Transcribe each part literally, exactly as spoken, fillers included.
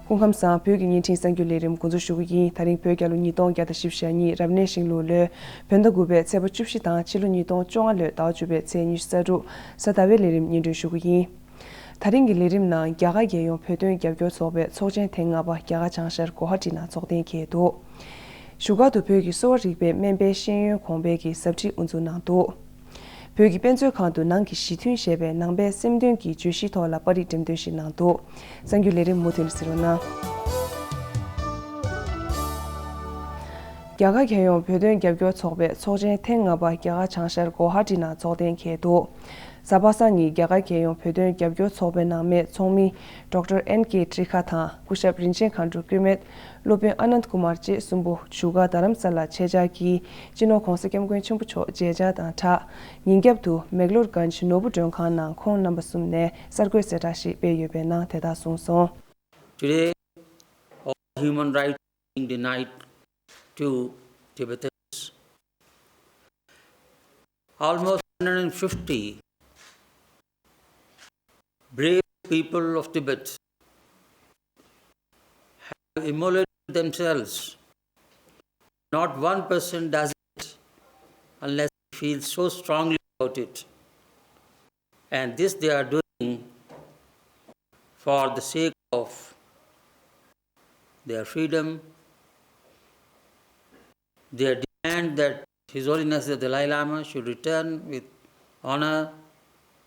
སྐུ་ཁམས་བཟང་། བོད་ཀྱི་བརྙན་འཕྲིན་གསར་འགྱུར་ལས་རིམ་འགོ་འཛུགས་ཞུ་གི་ཡིན། ད་རིང་བོད་རྒྱལ་ལོ་ཉིས་སྟོང་བརྒྱ་དང་བཞི་བཅུ་ཞེ་གཉིས། རབ་གནས་ཤིང་ལུག་ལོའི་བོད་ཟླ་དགུ་པའི་ཚེས་པ་བཅུ་བཞི་དང་ཕྱི་ལོ་ཉིས་སྟོང་བཅོ་ལྔ་ལོའི་ཟླ་བ་བཅུ་པའི་ཚེས་ཉི་ཤུ་རྩ་དྲུག་གཟའ་ཟླ་བའི་ལས་རིམ་སྙན་སྒྲོན་ཞུ་གི་ཡིན། ད་རིང་གི་ལས་རིམ་ནང་རྒྱ་གར་རྒྱལ་ཡོངས་བོད་དོན་རྒྱབ་སྐྱོར་ཚོགས་པའི་ཚོགས་ཆེན་ཐེངས་ལྔ་པ་རྒྱ་གར་བྱང་ཤར་གོ་ཧ་ཊི་ནང་ཚོགས་གཏན་འཁེལ་འདུག་བཞུགས་སྒར་དུ་བོད་ཀྱི་གསོ་བ་རིག་པའི་སྨན་པའི་ཤེས་ཡོན་གོང་འཕེལ་གྱི་ཟབ་ཁྲིད་དབུ་འཛུགས་གནང་འདུག་བོད་ཀྱི་དཔེ་མཛོད་ཁང་དུ་ནང་གི་ཞི་མཐུན་ཞེས་པའི་ནང་པའི་སེམས་དོན་གྱི་བརྗོད་གཞིའི་ཐོག་ལ་པར་རིས་འགྲེམས་སྟོན་ཞིག་གནང་འདུག་གསར་འགྱུར་ལས་རིམ་མུ་མཐུད་ནས་གཟིགས་རོགས་གནང་། རྒྱ་གར་རྒྱལ་ཡོངས་བོད་དོན་རྒྱབ་སྐྱོར་ཚོགས་པའི་ཚོགས་ཆེན་ཐེངས་ལྔ་པ་རྒྱ་གར་བྱང་ཤར་གོ་ཧ་ཊི་ནང་ཚོགས་གཏན་འཁེལ་འདུག་གཟའ་པ་སངས་ཉིན་རྒྱ་གར་རྒྱལ་ཡོངས་བོད་དོན་རྒྱབ་སྐྱོར་ཚོགས་པའི་ནང་མིའི་ཚོགས་མི་ཌོག་ཊར་ཨེན་ཀེ་ཏྲི་ཁ་དང་སྐུ་ཞབས་རིན་ཆེན་མཁའ་འགྲོ་བཀོད་མེད། སློབ་དཔོན་ཨ་ནནྡ་ཀུ་མར་བཅས་གསུམ་པོ་བཞུགས་སྒར་རྡ་རམ་ས་ལར་ཆེད་བཅར་གྱིས་སྤྱི་ནོར་༧གོང་ས་༧སྐྱབས་མགོན་ཆེན་པོ་མཆོག་མཇལ་བཅར་དང་སྦྲགས། ཉིན་རྒྱབ་ཏུ་མེག་ལོར་གྷན་ཇི་ནོར་བུ་མགྲོན་ཁང་ནང་ཁོང་རྣམ་པ་གསུམ་ནས་གསར་འགོད་གསལ་བསྒྲགས་ཤིག་སྤེལ་ཡོད་པའི་ནང་དེ་ལྟར་གསུངས་སོང་། Today, all human rights being denied to Tibetans. Almost one hundred fifty brave people of Tibet have immolated themselves. Not one person does it unless he feels so strongly about it. And this they are doing for the sake of their freedom. They demand that His Holiness the Dalai Lama should return with honor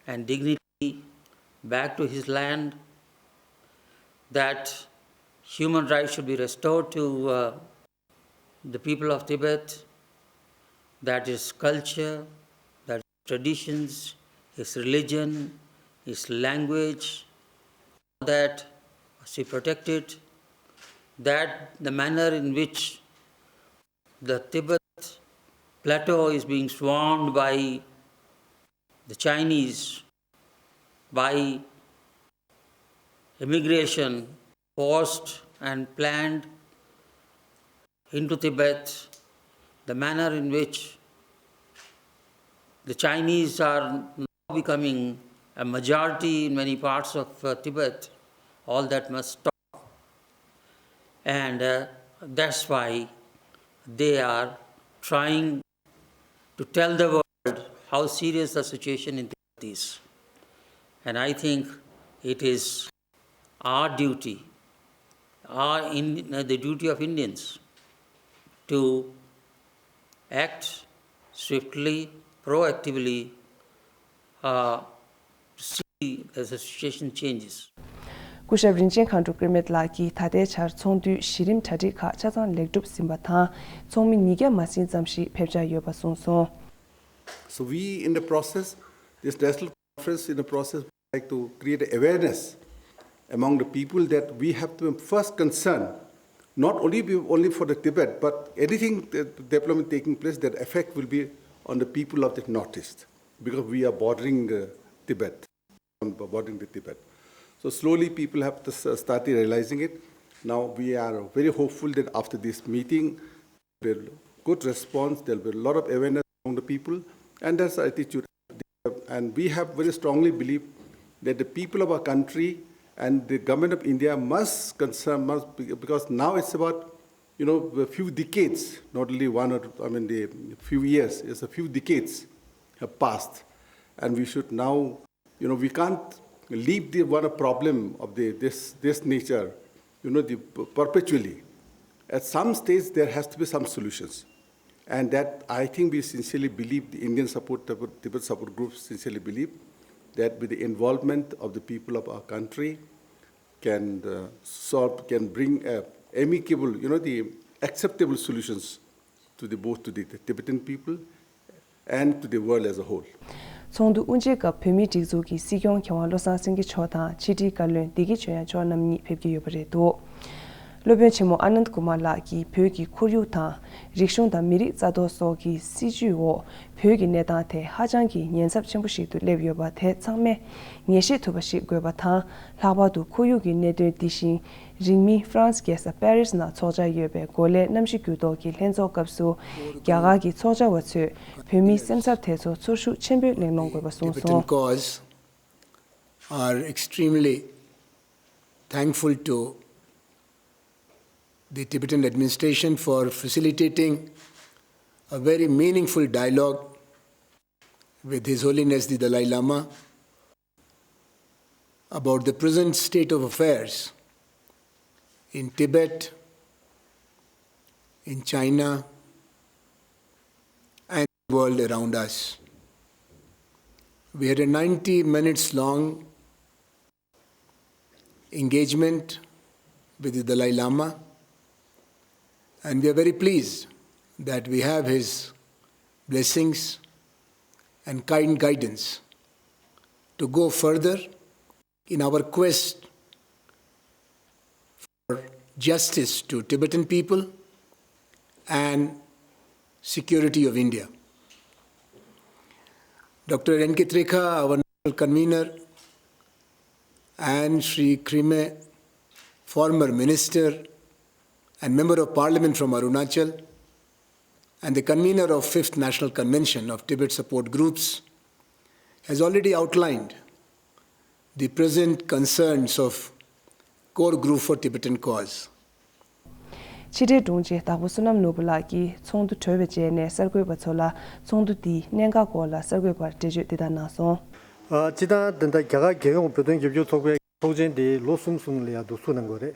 and dignity back to his land, that human rights should be restored to, uh, the people of Tibet, that his culture, that his traditions, his religion, his language, that must be protected, that the manner in which the Tibet plateau is being swarmed by the Chinese, by immigration forced and planned into Tibet, the manner in which the Chinese are now becoming a majority in many parts of, uh, Tibet, all that must stop. And, uh, that's why they are trying to tell the world how serious the situation in Tibet is. And I think it is our duty, our in, uh, the duty of Indians to act swiftly, proactively, uh, to see that the situation changes. སྐུ་ཞབས་རིན་ཆེན་མཁའ་འགྲོ་བཀོད་མེད་ལགས་ཀྱིས་ད་ལྟའི་ཆར་ཚོགས་འདུའི་གཞི་རིམ་གྲ་སྒྲིག་ཁག་ཆ་ཚང་ལེགས་གྲུབ་ཟིན་པ་དང་། ཚོགས་མི་ཉིས་བརྒྱ་མ་ཟིན་ཙམ་ཞིག་ཕེབས་འཆར་ཡོད་པ་གསུངས་སོང་། So we in the process, this national conference in the process, would like to create awareness among the people that we have to be first concern, not only be only for the Tibet, but anything that development taking place, that effect will be on the people of the Northeast, because we are bordering, uh, Tibet, on bordering the Tibet. So slowly people have to s- started realizing it. Now we are very hopeful that after this meeting, will good response, there'll be a lot of awareness among the people, and that's the attitude. And we have very strongly believed that the people of our country and the government of India must concern, must be, because now it's about, you know, a few decades, not only one or, I mean, the few years, it's a few decades have passed, and we should now, you know, we can't leave the one problem of the, this, this nature, you know, the p- perpetually. At some stage, there has to be some solutions. And that, I think, we sincerely believe, the Indian support, Tibet Tibet support groups sincerely believe that with the involvement of the people of our country, can, uh, solve, can bring, uh, amicable, you know, the acceptable solutions to the, both to the Tibetan people and to the world as a whole. ཚོགས་འདུ་དབུ་འབྱེད་སྐབས་བོད་མིའི་སྒྲིག་འཛུགས་ཀྱི་སྲིད་སྐྱོང་མཁས་དབང་བློ་བཟང་སེང་གེ་མཆོག་དང་ཕྱི་དྲིལ་བཀའ་བློན་བདེ་སྐྱིད་ཆོས་དབྱངས་མཆོག་རྣམ་གཉིས་ཕེབས་ཀྱི་ཡོད་པ་རེད་འདུག་སློབ་དཔོན་ཆེན་མོ་ཨ་ནནྡ་ཀུ་མར་ལགས་ཀྱིས་བོད་ཀྱི་ཁོར་ཡུག་དང་། རིག་གཞུང་དང་མི་རིགས་རྩ་གཏོར་སོགས་ཀྱི་སྲིད་བྱུས་འོག་བོད་ཀྱི་གནས་སྟངས་དེ་ཧ་ཅང་གི་ཉེན་ཚབས་ཆེན་པོ་ཞིག་ཏུ་སླེབས་ཡོད་པ་དེ་ཚང་མས་ངེས་ཤེས་ཐུབ་པ་ཞིག་དགོས་པ་དང་། ལྷག་པར་དུ་ཁོར་ཡུག་གི་གནད་དོན་འདི་བཞིན། རིང་མིན་ཧྥ་རན་སི་རྒྱལ་ས་པེ་རིས་ནང་འཚོགས་འཆར་ཡོད་པའི་གོ་ལའི་གནམ་གཤིས་འགྱུར་ལྡོག་གི་ལྷན་ཚོགས་སྐབས་སུ། རྒྱ་གར་གྱི་ཚོགས་བཅར་བ་ཚོས་བོད་མིའི་སེམས་འཚབ་དེ་ཚོ་ཚོར་ཤུགས་ཆེན་པོས་གླེང་སློང་དགོས་པ་གསུངས་སོང་། Tibetan cause are extremely thankful to the Tibetan administration for facilitating a very meaningful dialogue with His Holiness the Dalai Lama about the present state of affairs in Tibet, in China, and the world around us. We had a ninety minutes long engagement with the Dalai Lama, and we are very pleased that we have his blessings and kind guidance to go further in our quest for justice to Tibetan people and security of India. Doctor N K Trekha, our national convener, and Shri Khyrimhe, former minister and member of parliament from Arunachal, and the convener of Fifth National Convention of Tibet Support Groups, has already outlined the present concerns of Core Group for Tibetan Cause. ཕྱི་དྲིལ་དྲུང་ཆེ་དྭགས་པོ་བསོད་ནམས་ནོར་བུ་ལགས་ཀྱིས་ཚོགས་འདུ་གྲོལ་བའི་རྗེས་ནས་གསར་འགོད་པ་ཚོ་ལ་ཚོགས་འདུ་འདིའི་གནད་འགག་སྐོར་ལ་གསར་འགོད་པར་འགྲེལ་བརྗོད་འདི་ལྟར་གནང་སོང་། ཨ། སྤྱིར་བཏང་འདི་ལྟར་རྒྱ་གར་རྒྱལ་ཡོངས་བོད་དོན་རྒྱབ་སྐྱོར་ཚོགས་པའི་ཚོགས་ཆེན་འདི་ལོ་གསུམ་གསུམ་ལ་ཡང་འདུག་ཚུགས་གནང་དགོས་རེད།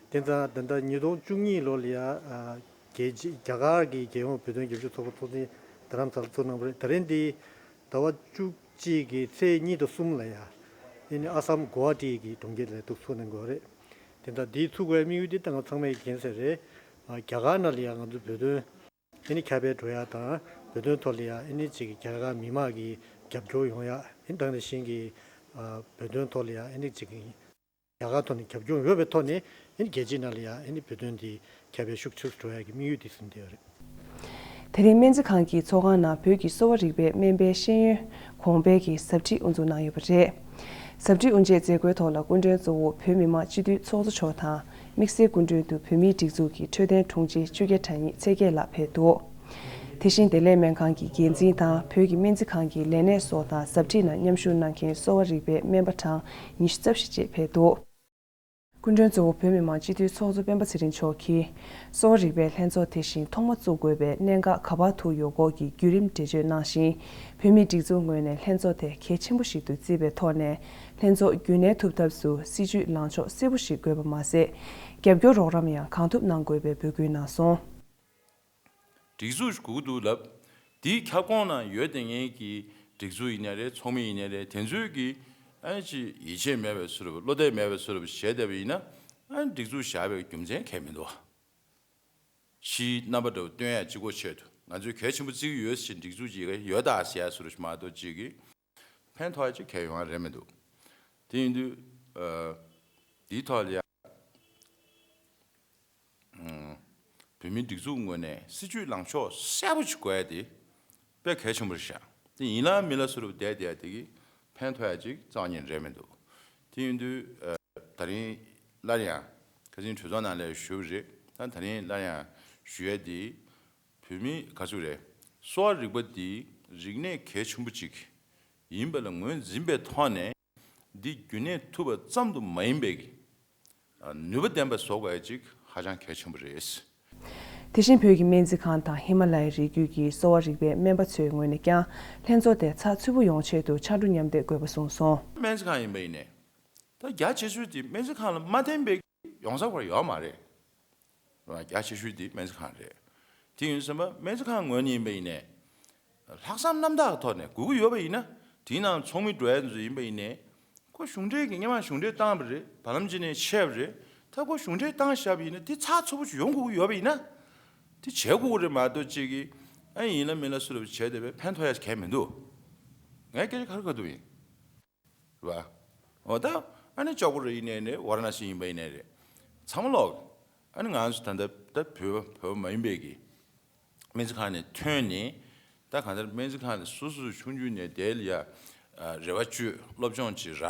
དེ་ཙང་འདི་ལྟར་ཉིས་སྟོང་བཅུ་གཉིས་ལོ་ལ་ཡང་། ཨ། རྒྱལ་སྤྱི་རྒྱ་གར་གྱི་རྒྱལ་ཡོངས་བོད་དོན་རྒྱབ་སྐྱོར་ཚོགས་པ་ཚོགས་ཆེན་རྡ་རམ་ས་ལ་ཚུགས་གནང་བ་རེད། ད་རིང་འདི་ཟླ་བ་བཅུ་གཅིག་གི་ཚེས་གཉིས་དང་གསུམ་ལ་ཡང་ཨེ་ནི་ཨ་སམ་གོ་ཧ་ཊི་གི་གྲོང་ཁྱེར་ལ་འདུག་ཚུགས་གནང་དགོས་རེད། དེ་ལྟར་འདི་ཚུགས་པའི་དམིགས་ཡུལ་འདི་ད་ང་ཚང་མས་མཁྱེན་གསལ་རེད། ཨ། རྒྱ་གར་ནང་ལ་ཡང་ང་ཚོ་བོད་དོན་ཨེ་ནི་ཁྱབ་སྤེལ་འགྲོ་ཡ་དང་བོད་དོན་ཐོག་ལ་ཡང་ཨེ་ནི་ཅིག་རྒྱ་གར་མི་མང་གི་རྒྱབ་སྐྱོར་ཡོང་ཡ། ཨེ་ནི་དེ་ནང་བཞིན་གྱི། ཨ། བོད་དོན་ཐོག་ལ་ཡང་ཨེ་ནི་ཅིག་རྒྱ་གར་ཐོག་ནས་རྒྱབ་སྐྱོར་ཡོད་པའི་ཐོག་ནས་ཨེ་ནི་རྒྱལ་སྤྱིའི་ནང་ལ་ཡང་ཨེ་ནི་བོད་དོན་འདི་ཁྱབ་སྤེལ་ཤུགས་ཆེ་རུ་འགྲོ་ཡ་གི་དམིགས་ཡུལ་འདི་ཟིན་བསྡད་ཡོད་རེད། དེ་རིང་སྨན་རྩིས་ཁང་གི་ཚོགས་ཁང་ནང་བོད་ཀྱི་གསོ་བ་རིག་པའི་སྨན་པའི་ཤེས་ཡོན་གོང་འཕེལ་གྱི་ཟབ་ཁྲིད་དབུ་འཛུགས་གནང་ཡོད་པ་རེད། ཟབ་ཁྲིད་དབུ་འབྱེད་མཛད་སྒོའི་ཐོག་ལ་སྐུ་མགྲོན་གཙོ་བོ་བོད་མི་མང་སྤྱི་འཐུས་ཚོགས་གཙོ་མཆོག་དང་། དམིགས་བསལ་སྐུ་མགྲོན་དུ་བོད་མིའི་སྒྲིག་འཛུགས་ཀྱི་འཕྲོད་བསྟེན་དྲུང་ཆེ་ཆོས་རྒྱལ་དྲ་ཉིད་ཚེ་རྒྱས་ལགས་ཕེབས་འདུག་དེ་བཞིན་བདེ་ལེགས་སྨན་ཁང་གི་འགན་འཛིན་དང་བོད་ཀྱི་སྨན་རྩིས་ཁང་གི་ལས་སྣེ་སོགས་དང་ཟབ་ཁྲིད་ནང་མཉམ་ཞུགས་གནང་མཁན་གསོ་བ་རིག་པའི་སྨན་པ་གྲངས་ཉི་ཤུ་རྩ་བཞི་བཅས་ཕེབས་འདུག་སྐུ་མགྲོན་གཙོ་བོ་བོད་མི་མང་སྤྱི་འཐུས་ཚོགས་གཙོ་སྤེན་པ་ཚེ་རིང་མཆོག་གིས། གསོ་བ་རིག་པའི་ལྷན་ཚོགས་དེ་བཞིན་ཐོག་མ་བཙུགས་དགོས་པའི་གནད་འགག་ག་པར་ཐུག་ཡོད་སྐོར་གྱི་བརྒྱུད་རིམ་འགྲེལ་བརྗོད་གནང་ཞིང་། བོད་མིའི་སྒྲིག་འཛུགས་ངོས་ནས་ལྷན་ཚོགས་དེ་གལ་ཆེན་པོ་ཞིག་ཏུ་བརྩིས་པའི་ཐོག་ནས། ལྷན་ཚོགས་རྒྱུན་གནས་ཐུབ་ཐབས་སུ་སྲིད་བྱུས་ལངས་ཕྱོགས་གསལ་པོ་ཞིག་དགོས་པ་མ་ཟད། རྒྱབ་སྐྱོར་རོགས་རམ་ཡང་གང་ཐུབ་གནང་དགོས་པའི་འབོད་སྐུལ་གནང་སོང་། སྒྲིག་འཛུགས་ཤིག་དགོས་ཀྱི་འདུག་ལབ། དེའི་ཁྱབ་ཁོངས་ནང་ཡོད་བསྡད་མཁན་གྱི་སྒྲིག་འཛུགས་ཡིན་ནའི་རེད། ཚོགས་མི་ཡིན་ནའི་རེད། དེ་ཚོས་ཀྱིས་ཨ་ནི་ཅིག་ཡིད་ཆེས་མེད་པའི་བཟོ་འདྲ་བོ། བློ་གཏད་མེད་པའི་བཟོ་འདྲ་བོ་བྱས་བསྡད་པ་ཡིན་ན། ཨ་ནི་སྒྲིག་འཛུགས་བཞག་པའི་རྒྱུ་མཚན་གང་ཡང་མི་འདུག་བ། ཕྱིའི་རྣམ་པ་འདྲ་བོ་སྟོན་ཡ་གཅིག་པོ་ཆེད་དུ། ང་ཚོས་གལ་ཆེན་པོ་བརྩི་གི་ཡོད་ཟེར། སྒྲིག་འཛུགས་ཅིག་ཡོད་ད་ཟེར་ཡ་བཟོ་འདྲ་ཞིག་མ་གཏོགས་ཅིག་གིས་ཕན་ཐོགས་ཡ་ཅིག་གང་ཡང་ཡོང་ཡ་རེད་མི་འདུག་དེ་ཡིན་དུས། ཨ། འདིའི་ཐོག་ལ་ཡ། ཨ། བོད་མིའི་སྒྲིག་འཛུགས་ངོས་ནས་སྲིད་བྱུས་ལངས་ཕྱོགས་གསལ་པོ་ཞིག་དགོས་ཡ་དེ་དཔེ་གལ་ཆེན་པོ་རེད་ཤག་དེ་ཡིན་ལ་མིན་ལ་བཟོ་འདྲ་བསྡད་བསྡད་ཡ་དེ་གིས་ཕན་ཐོགས་ཡ་ཅིག་རྩ་བ་ཉིད་རེད་མི་འདུག་དེ་ཡིན་དུས། ཨ། ད་རིང་སླར་ཡང་ཁ་སང་གྲོས་ཚོགས་ནང་ལ་ཞུས་པ་རེད། ད་ད་རིང་སླར་ཡང་ཞུ་ཡ་དེ། བོད་མིའི་ག་ཚོད་རེད། གསོ་བ་རིག་པ་འདི་རིག་གནས་གལ་ཆེན་པོ་ཅིག་ཡིན་པ་ལ་ངོས་འཛིན་པའི་ཐོག་ནས། འདི་རྒྱུན་གནས་ཐུབ་པ་ཙམ་དུ་མ་ཡིན་པའི་གི། ཨ། ནུས་པ་ལྡན་པ་བཟོ་དགོས་ཡ་ཅིག་ཧ་ཅང་གལ་ཆེན་པོ་རེད། དེ་བཞིན་བོད་ཀྱི་སྨན་རྩིས་ཁང་དང་ཧི་མ་ལ་ཡའི་རི་རྒྱུད་ཀྱི་གསོ་བ་རིག་པའི་སྨན་པ་ཚོའི་ངོས་ནས་ཀྱང་ལྷན་ཚོགས་དེ་ཚགས་ཚུད་པོ་ཡོང་ཆེད་དུ་ཕྱར་གྲུ་མཉམ་འདེགས་དགོས་པ་གསུངས་སོང་། སྨན་རྩིས་ཁང་ཡིན་པ་ཡིན་ནའི། ད་རྒྱ་ཆེ་ཤོས་དེ་སྨན་རྩིས་ཁང་ལ་མ་བརྟེན་པའི་ཡོང་ས་བར་ཡོད་མ་རེད། རྒྱ་ཆེ་ཤོས་དེ་སྨན་རྩིས་ཁང་རེད། དེ་ཡིན་ཙང་སྨན་རྩིས་ཁང་ངོས་ནས་ཡིན་པ་ཡིན་ནའི། ལྷག་བསམ་རྣམ་དག་གི་ཐོག་ནས་དགོས་ཀྱི་ཡོད་པ་ཡིན་ན། དེའི་ནང་ཚོགས་མི་འགྲོ་ཡ་ཚོ་ཡིན་པ་ཡིན་ནའི། ཁོ་གཞུང་འབྲེལ་གྱི་སྔོན་མ་གཞུང་འབྲེལ་བཏང་བ་རེད། བར་ལམ་ཅིག་ནས་ཆད་པ་རེད། ད་ཁོ་གཞུང་འབྲེལ་བཏང་བཞག་པ་ཡིན་ན་དེ་ཚགས་ཚུད་པོ་ཞིག་ཡོང་དགོས་ཀྱི་ཡོད་པ་ཡིན་ན། དེ་བྱེད་དགོས་ཀྱི་རེད་མ་གཏོགས་ཅིག་གིས་ཨ་ཡིན་ལ་མིན་ལ་སུ་ལ་བྱས་བསྡད་པས་ཕན་ཐོགས་ཡ་གང་ཡང་མི་འདུག་ངས་སྐད་ཆ་ཁ་རུ་ཁ་ཐུག་ཡིན། རེད་པ། འོ་ད། ཨ་ནི་ལྕགས་པོ་རི་ཡིན་ནའི་རེད། ཝ་ར་ཎ་སི་ཡིན་པ་ཡིན་ནའི་རེད། ཚང་མ་ལོག་ཨ་ནི་ང་ཚོ་ད་ལྟ་ད་བོད་པ་བོད་པ་མ་ཡིན་པའི་གི་སྨན་རྩིས་ཁང་ནས་ཐོན་ནས། ད་གང་ལྟར་སྨན་རྩིས་ཁང་ནས་སོ་སོ་ཆུང་ཆུང་ནས་དེ་ལ་ཡ། ཨ། རེ་བ་བཅོལ། སློབ་སྦྱོང་བྱེད་རག་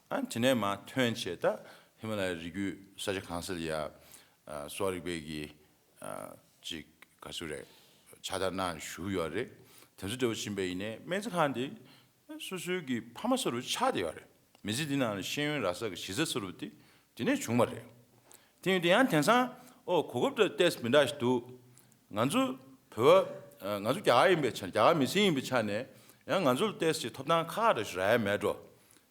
ཨ་ནི་དེ་ནས་མར་ཐོན་བྱས་ད་ཧི་མ་ལ་ཡའི་རི་རྒྱུད་ས་ཆ་གང་ས་ལ་ཡ། ཨ། གསོ་བ་རིག་པའི་གི། ཨ། ཅིག་ག་ཚོད་རེད། ཕྱག་བསྟར་གནང་བཞུགས་ཡོད་རེད། དེ་ཚོ་འདྲ་བོ་ཕྱིན་པ་ཡིན་ནའི་སྨན་རྩིས་ཁང་དེ་སོ་སོའི་གི་ཕ་མ་ས་རུ་ཆགས་བསྡད་ཡོད་རེད། མི་ཚེ་འདི་ནང་ལ་ཤེས་ཡོན་རག་ས་གི་གཞི་རྩ་ས་རུ་དེ་དེ་ནས་བྱུང་བ་རེད། དེ་ཡིན་དུས་ཡང་དེང་སང་ ཨོ་གོ་སྐབས་འདྲ་ཏོག་ཙམ་མི་འདྲ་ཞིག་འདུག་ང་ཚོ་བོད་པ་ང་ཚོ་རྒྱ་གར་ཡིན་པའི་ཆ་ནས་རྒྱ་གར་མི་སེར་ཡིན་པའི་ཆ་ནས་ཡང་ང་ཚོ་ལ་ཏོག་ཙམ་ཅིག་ཐོབ་ཐང་ཁག་ཁག་འདྲ་ཞིག་རག་ཡ་མེད་འགྲོ།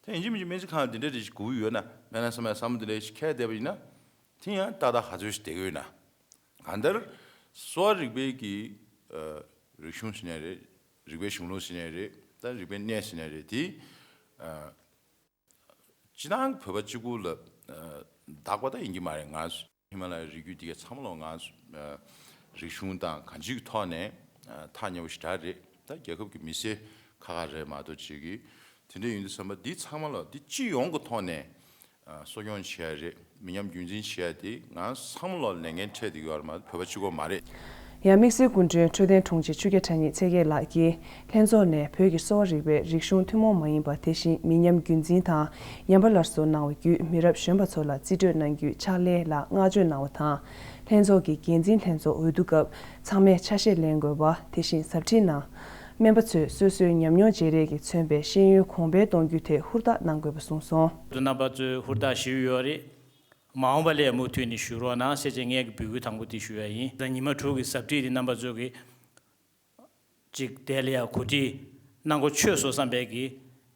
དེ་ཡིན་གཅིག་མིན་གཅིག་སྨན་རྩིས་ཁང་འདི་འདྲ་འདྲ་ཞིག་དགོས་ཀྱི་ཡོད་ན་སྨན་ལམ་ས་མ་བསམ་བློ་འདི་འདྲ་ཞིག་འཁྱེར་བསྡད་པ་ཡིན་ན་དེ་ཡང་ཏག་ཏག་ག་ཚོད་ཞིག་བསྡད་ཀྱི་ཡོད་ན། གང་ལྟར་གསོ་བ་རིག་པའི་གི་ཨ་རིག་གཞུང་ཟེར་ནའི་རེད། རིག་པའི་གཞུང་ལུགས་ཟེར་ནའི་རེད། ད་རིག་པའི་གནས་ཟེར་ནའི་རེད། དེ་ཨ་སྤྱིར་བཏང་བོད་པ་གཅིག་པུ་ལ་ཨ་བདག་པ་ད་ཡིན་གྱི་མ་རེད། ང་ཧི་མ་ལ་ཡའི་རི་རྒྱུད་འདི་ག་ཚང་མ་ལོ་ང་ཨ་རིག་གཞུང་དང་གང་ཅིའི་ཐོག་ནས་ཨ་ཐག་ཉེ་བོ་ཞེ་དྲག་རེད། ད་རྒྱལ་ཁབ་ཀྱི་མི་སེར་ཁག་ཁག་རེད་མ་གཏོགས་ཅིག་གིས་དེ་འདྲ་ཡིན་དུས་ཙམ་པ་འདི་ཚང་མ་ལོ་འདི་སྤྱི་ཡོངས་ཀྱི་ཐོག་ནས་ཨ་གསོ་སྐྱོང་བྱེད་ཡ་རེད། མི་ཉམས་རྒྱུན་འཛིན་བྱེད་ཡ་དེ་ང་ཚང་མ་ལོ་ལས་འགན་འཕྲད་བསྡད་ཡོད་རེད་མ་གཏོགས་བོད་པ་གཅིག་པོ་མ་རེད། ཡང་དམིགས་བསལ་སྐུ་མགྲོན་འཕྲོད་བསྟེན་དྲུང་ཆེ་ཆོས་རྒྱལ་གྲགས་ཉིད་ཚེ་རྒྱས་ལགས་ཀྱིས་ལྷན་ཚོགས་ནས་བོད་ཀྱི་གསོ་བ་རིག་པའི་རིག་གཞུང་ཐུན་མོང་མ་ཡིན་པ་དེ་བཞིན་མི་ཉམས་རྒྱུན་འཛིན་དང་ཉམས་པ་སླར་གསོ་གནང་བ་བརྒྱུད་མི་རབས་གཞོན་པ་ཚོ་ལ་རྩིས་སྤྲོད་གནང་རྒྱུའི་ཕྱག་ལས་ལ་བསྔགས་བརྗོད་གནང་བ་དང་། ལྷན་ཚོགས་ཀྱི་འགན་འཛིན་ལྷན་ཚོགས་འོས་བསྡུ་སྐབས་ཚང་མས་ཆ་ཤས་ལེན་དགོས་པ། དེ་བཞིན་ཟབ་ཁྲིད་ནང་སྨན་པ་ཚོས་སོ་སོའི་ཉམས་མྱོང་བརྗེ་རེས་ཀྱིས་མཚོན་པའི་ཤེས་ཡོན་གོང་འཕེལ་གཏོང་རྒྱུའི་ཐད་ཧུར་ཐག་གནང་དགོས་པ་གསུངས་སོང་། རྣམ་པ་ཚོས་ཧུར་ཐག་ཞུས་ཡོད་རེད། མ་འོངས་པ་ལ་མུ་མཐུད་ནས་ཞུ་རོགས་གནང་ཟེར་བྱས་ངས་ཀྱི་འབོད་སྐུལ་དང་པོ་དེ་ཞུ་ཡ་ཡིན། ད་ཉི་མ་དྲུག་གི་ཟབ་ཁྲིད་དེ་རྣམ་པ་ཚོ་གིས་ཅིག་དེ་ལ་ཡ་གོ་སྒྲིག་གནང་གོ་ཆོད་སོང་བསམ་པའི་གི་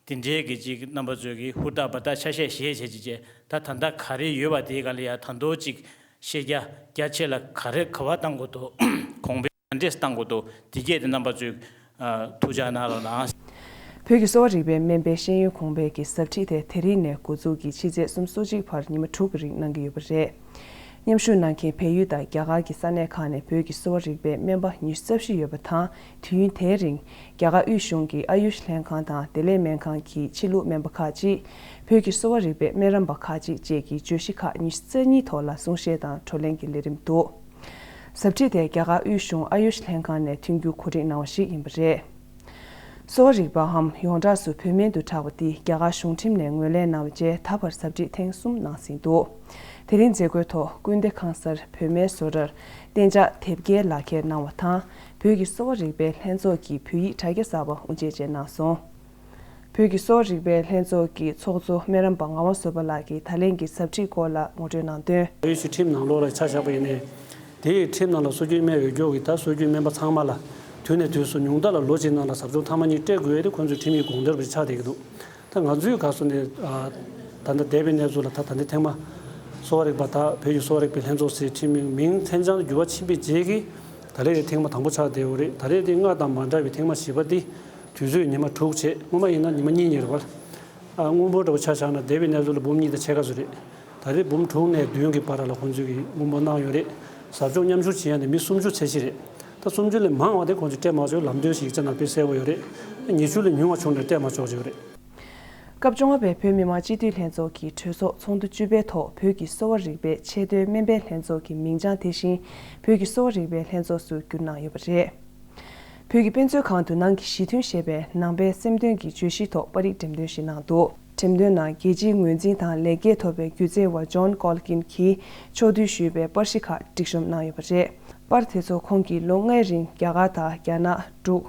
དེ་འདྲའི་གི་ཅིག་རྣམ་པ་ཚོས་གི་ཧུར་ཐག་འབད་ཐག་ཆ་ཤས་བཞེས་བྱས་ཅིག་བྱས། ད་ད་ལྟ་ག་རེ་ཡོད་པ་དེའི་སྒང་ལ་ཡ་ད་དུང་ཅིག་ཤེས་རྒྱ་རྒྱ་ཆེ་ལ་ག་རེ་ག་པར་གཏང་དགོས་འདུག་གོང་འཕེལ་ག་འདྲས་གཏང་དགོས་འདུག་དེ་གས་དེ་རྣམ་པ་ཚོས་ཨ་ཐུགས་འཇགས་གནང་རོགས་གནང་། བོད་ཀྱི་གསོ་བ་རིག་པའི་སྨན་པའི་ཤེས་ཡོན་གོང་འཕེལ་གྱི་ཟབ་ཁྲིད་དེ་དེ་རིང་ནས་འགོ་འཛུགས་ཀྱིས་ཕྱི་ཚེས་སོ་གཅིག་བར་ཉི་མ་དྲུག་གི་རིང་གནང་གི་ཡོད་པ་རེད། མཉམ་ཞུགས་གནང་མཁན་བལ་ཡུལ་དང་རྒྱ་གར་གྱི་ས་གནས་ཁག་ནས་བོད་ཀྱི་གསོ་བ་རིག་པའི་སྨན་པ་ཉི་ཤུ་རྩ་བཞི་ཡོད་པ་དང་། དུས་ཡུན་དེའི་རིང་རྒྱ་གར་དབུས་གཞུང་གི་ཨ་ཡུཤ་ལྷན་ཁང་དང་བདེ་ལེགས་སྨན་ཁང་གི་ཕྱི་ལུགས་སྨན་པ་ཁག་ཅིག་བོད་ཀྱི་གསོ་བ་རིག་པའི་སྨན་རམས་པ་ཁག་ཅིག་བཅས་ཀྱིས་བརྗོད་གཞི་ཁག་ཉི་ཤུ་རྩ་གཉིས་ཐོག་ལ་གསུང་བཤད་དང་བགྲོ་གླེང་གི་ལས་རིམ་འདུག་ཟབ་ཁྲིད་དེ་རྒྱ་གར་དབུས་གཞུང་ཨ་ཡུཤ་ལྷན་ཁང་ནས་མཐུན་འགྱུར་གོ་སྒྲིག་གནང་བ་ཞིག་ཡིན་པ་རེད། གསོ་བ་རིག་པའམ་ཡོངས་གྲགས་སུ་བོད་སྨན་དུ་གྲགས་པ་འདི་རྒྱ་གར་གཞུང་ཁྲིམས་ནས་ངོས་ལེན་གནང་བ་བཅས་ད་བར་ཟབ་ཁྲིད་ཐེངས་གསུམ་གནང་ཟིན་འདུག་དེ་རིང་མཛད་སྒོའི་ཐོག་ཀུན་བདེ་ཁང་གསར་བོད་སྨན་བཟོ་གྲྭར་གཏན་འཇགས་དེབ་སྐྱེལ་ལག་འཁྱེར་གནང་བ་དང་། བོད་ཀྱི་གསོ་བ་རིག་པའི་ལྷན་ཚོགས་ཀྱི་བོད་ཡིག་དྲ་རྒྱ་གསར་པ་དབུ་འབྱེད་བཅས་གནང་སོང་། བོད་ཀྱི་གསོ་བ་རིག་པའི་ལྷན་ཚོགས་ཀྱི་ཚོགས་གཙོ་སྨན་རམས་པ་ངག་དབང་བཟོད་པ་ལགས་ཀྱིས་ད་ལན་གྱི་ཟབ་ཁྲིད་སྐོར་ལ་ངོ་སྤྲོད་གནང་དོན། བོད་ཀྱི་ཁྲིམས་ནང་ལོགས་ལ་ཆ་བཞག་པ་ཡིན་ནའི། དེ་ཡི་ཁྲིམས་ནང་ལ་སྲོལ་རྒྱུན་སྨན་འོས་སྦྱོར་གྱི་ད་སྲོལ་རྒྱུན་སྨན་པ་ཚང་མ་ལ་དུས་ནས་དུས་སུ་ཉུང་མཐའ་ལ་ལོ་གཅིག་ནང་ལ་ཟབ་སྦྱོང་ཐེངས་མ་གཉིས་སྤྲད་དགོས་ཡས་དེ་ཁོང་ཚོའི་ཁྲིམས་ཡིག་དགོངས་དོན་རེ་ཆགས་བསྡད་ཀྱི་འདུག་ད་ང་ཚོའི་སྐབས་སུ་ནི་ད་ལྟ་འདས་པའི་གནས་ཚུལ་ལ་ད་ད་ལྟ་ཐེངས་མ་གསོ་བ་རིག་པ་ད་བོད་ཀྱི་གསོ་བ་རིག་པའི་ལྷན་ཚོགས་ཟེར་ཁྲིམས་ཡིག་མིང་མཚན་བྱང་དུ་འགྱུར་བ་ཕྱིན་པའི་རྗེས་ཀྱི་ད་རེས་དེ་ཐེངས་མ་དང་པོ་ཆགས་བསྡད་ཡོད་རེད། ད་རེས་དེ་སྔ་དང་མ་འདྲ་བའི་ཐེངས་མ་བཞི་པ་འདི་དུས་ཚོད་ཉི་མ་དྲུག་བྱས། སྔོན་མ་ཡིན་ན་ཉི་མ་གཉིས་གཉིས་རེད་བ། ཨ་སྔོན་པོ་འདྲ་བོ་ཆ་བཞག་ན་འདས་པའི་གནས་ཚུལ་ལ་འབུམ་གཉིས་དང་ཕྱེད་ཀ་ཙམ་རེད། ད་རེས་འབུམ་དྲུག་ནས་བདུན་གྱི་བར་ལ་ཁོང་ཚོས་ཀྱིས་སྔོན་པོ་གནང་ཡོད་རེད། ཟབ་སྦྱོང་མཉམ་ཞུགས་བྱེད་ཡ་ནི་མི་སུམ་ཅུ་ཚད་གཞི་རེད། ད་སུམ་ཅུ་ལས་མང་བ་དེ་ཁོང་ཚོས་སྤྲད་མ་ཆོག་ལམ་སྟོན་ཞིག་ཡིག་ཆ་ནང་དཔེ་གསལ་པོ་ཡོད་རེད། ཉི་ཤུ་ལས་ཉུང་བ་བྱུང་ན་སྤྲད་མ་ཆོག་ཅིག་ཡོད་རེད། སྐབས་བཅོ་ལྔ་པའི་བོད་མི་མང་སྤྱི་འཐུས་ལྷན་ཚོགས་ཀྱི་གྲོས་ཚོགས་ཚོགས་འདུ་བཅུ་པའི་ཐོག་བོད་ཀྱི་གསོ་བ་རིག་པའི་ཆེས་མཐོའི་སྨན་པའི་ལྷན་ཚོགས་ཀྱི་མིང་བྱང་དེ་བཞིན་བོད་ཀྱི་གསོ་བ་རིག་པའི་ལྷན་ཚོགས་སུ་བསྒྱུར་གནང་ཡོད་པ་རེད། བོད་ཀྱི་དཔེ་མཛོད་ཁང་དུ་ནང་གི་ཞི་མཐུན་ཞེས་པའི་ནང་པའི་སེམས་དོན་གྱི་བརྗོད་གཞིའི་ཐོག་པར་རིས་འགྲེམས་སྟོན་ཞིག་གནང་འདུག་འགྲེམས་སྟོན་ནང་རྒྱལ་སྤྱིའི་ངོས་འཛིན་དང་ལེགས་སྐྱེས་ཐོབ་པའི་སྒྱུ་རྩལ་བ་ཇོན་ཀོལ་ཀིན་གྱིས་ཕྱོགས་བསྡུས་ཞུས་པའི་པར་གཞི་ཁག་སྒྲིག་གཤོམ་གནང་ཡོད་པ་རེད། པར་དེ་ཚོ་ཁོང་གིས་ལོ་ལྔའི་རིང་རྒྱ་གར་དང་རྒྱ་ནག་འབྲུག་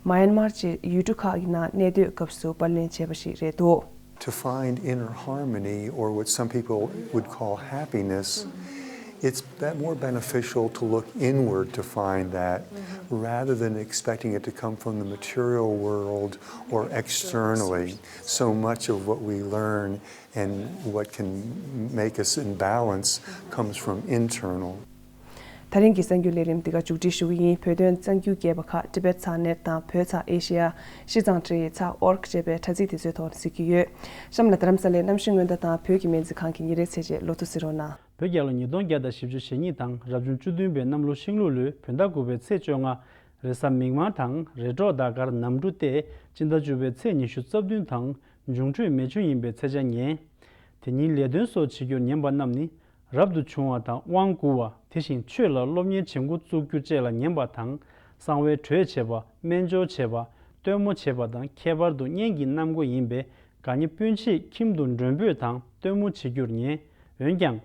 མ་ཡན་མར་བཅས་ཡུལ་གྲུ་ཁག་གི་ནང་གནས་སྡོད་སྐབས་སུ་པར་ལེན་བྱས་པ་ཞིག་རེད་འདུག To find inner harmony, or what some people would call happiness, it's be- more beneficial to look inward to find that rather than expecting it to come from the material world or externally. So much of what we learn and what can make us in balance comes from internal. ད་རིང་གི་གསར་འགྱུར་ལས་རིམ་འདི་ག་མཇུག་སྒྲིལ་ཞུ་གི་ཡིན། བོད་དོན་གསར་འགྱུར་རྒྱས་པ་ཁག་ཊི་བེཊ་ཚག་ནེཊ་དང་བོད་ཚག་ཨེ་ཤི་ཡ་ཤིས་ཙང་ཁྲི་ཡི་ཚག་ཨོར་ཀི་ཅེས་པའི་དྲ་ཚིགས་དེ་ཚོའི་ཐོག་ནས་གཟིགས་ཀྱི་ཡོད། གཤམ་ལ་རྡ་རམ་ས་ལའི་གནམ་གཤིས་སྔོན་བརྡ་དང་བོད་ཀྱི་སྨན་རྩིས་ཁང་གི་ཉིན་རེའི་ཚེས་བཅད་ལོ་ཐོ་གཟིགས་རོགས་གནང་། བོད་རྒྱལ་ལོ་ཉིས་སྟོང་བརྒྱ་དང་བཞི་བཅུ་ཞེ་གཉིས་དང་རབ་བྱུང་བཅུ་བདུན་པའི་གནམ་ལོ་ཤིང་ལུག་ལོའི་བོད་ཟླ་དགུ་པའི་ཚེས་བཅོ་ལྔ། རེས་གཟའ་མིག་དམར་དང་རེས་གྲོགས་ཟླ་སྐར་ནམ་གྲུ་སྟེ་སྤྱི་ཟླ་བཅུ་པའི་ཚེས་ཉི་ཤུ་རྩ་བདུན་དང་འབྱུང་འཕྲོད་མེ་ཆུ་ཡིན་པའི་ཚེས་ཆ་ཉེ། དེ་ཉིན་ལས་དོན་སོགས་བྱེད་རྒྱུར་ཉན་པ་རྣམས་ནི། རབ་ཏུ་བྱུང་བ་དང་དབང་བསྐུར་བ། དེ་བཞིན་ཆོས་ལ་སློབ་གཉེར་བྱེད་འགོ་བཙུགས་རྒྱུ་བཅས་ལ་ཉན་པ་དང་། གསང་བའི་གྲོས་བྱེད་པ། སྨན་སྦྱོར་བྱེད་པ། སྟོན་མོ་བྱེད་པ་དང་ཁྱད་པར་དུ་གཉེན་གྱི་རྣམ་སྒོ་ཡིན་པས་དགའ་ཉེ་སྤུན་མཆེད་ཁྱིམ་དུ་མགྲོན་འབོད་དང་སྟོན་མོ་བྱེད་རྒྱུར་ཉེ། འོན་ཀྱང་།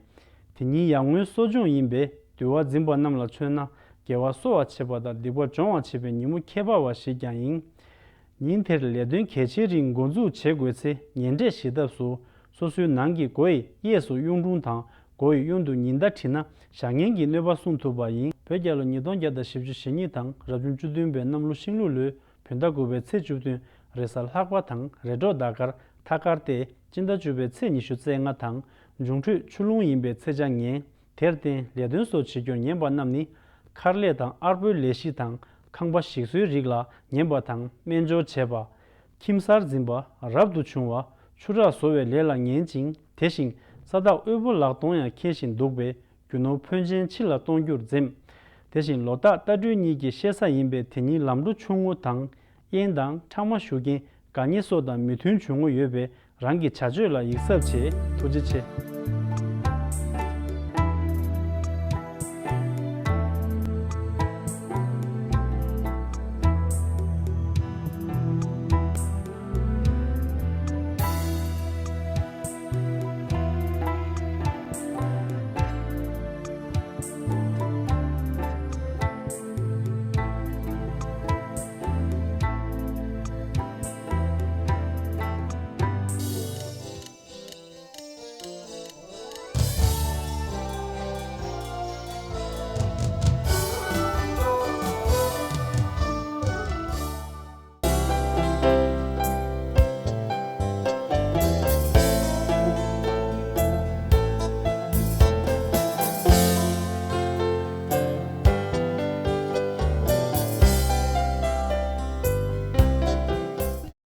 དེ་ཉིན་ཡར་ངོའི་གསོ་སྦྱོང་ཡིན་པས་འདུལ་བ་འཛིན་པ་རྣམས་ལ་མཚོན་ན་དགེ་བ་གསོ་བར་བྱེད་པ་དང་སྡིག་པ་སྦྱོང་བར་བྱེད་པའི་ཉིན་མོ་ཁྱད་པར་བ་ཞིག་ཀྱང་ཡིན། ཉིན་དེར་ལས་དོན་གལ་ཆེའི་རིགས་འགོ་འཛུགས་བྱེད་དགོས་ཚེ་ཉེ་འབྲེལ་ཞི་ཐབས་སུ་སོ་སོའི་ནང་གི་སྒོ་ཡི་གཡས་སུ་གཡུང་དྲུང་དང་ མགོ་ཡི་གཡོན་དུ་ཉི་ཟླ་བྲིས་ན་བཞག་ཉེན་གྱི་གནོད་པ་སྲུང་ཐུབ་པ་ཡིན། བོད་རྒྱལ་ལོ་ཉིས་སྟོང་བརྒྱ་དང་བཞི་བཅུ་ཞེ་གཉིས་དང་རབ་བྱུང་བཅུ་བདུན་པའི་གནམ་ལོ་ཤིང་ལུག་ལོའི་བོད་ཟླ་དགུ་པའི་ཚེས་བཅུ་བདུན་རེས་གཟའ་ལྷག་པ་དང་རེས་གྲོགས་ཟླ་སྐར་ཐ་སྐར་ཏེ། སྤྱི་ཟླ་བཅུ་པའི་ཚེས་ཉི་ཤུ་རྩ་ལྔ་དང་འབྱུང་འཕྲོད་ཆུ་ཀླུང་ཡིན་པའི་ཚེས་ཆ་ངན། དེར་བརྟེན་ལས་དོན་སོགས་བྱེད་རྒྱུར་ཉན་པ་རྣམས་ནི། མཁར་ལས་དང་དབར་པོའི་ལས་གཞི་དང་ཁང་པ་ཞིག་གསོའི་རིགས་ལ་ཉན་པ་དང་སྨན་སྦྱོར་བྱེད་པ། ཁྱིམ་གསར་འཛིན་པ། རབ་ཏུ་བྱུང་བ། ཆུ་རགས་བཟོ་བའི་ལས་ལ་ཉན་ཅིང་དེ་བཞིན་ས་བདག་དབུལ་པོ་ལག་སྟོང་ཡང་མཁྱེན་བཞིན་འདུག་པས་རྒྱུ་ནོར་ཕོན་ཆེན་ཕྱི་ལ་གཏོང་རྒྱུར་འཛེམ། དེ་བཞིན་ལོ་རྟགས་རྟ་སྦྲུལ་གཉིས་ཀྱི་བཤད་ས་ཡིན་པས་དེ་ཉིད་ལམ་འགྲོ་ཆུང་ངུ་དང་། གཡེང་དང་ཕྲ་མ་ཞུ་མཁན་དགའ་ཉེ་སོགས་དང་མོས་མཐུན་བྱུང་ངོ་ཡོད་པས་རང་གི་བྱ་སྤྱོད་ལ་ཡིད་གཟབ་བྱེད། ཐུགས་རྗེ་ཆེ།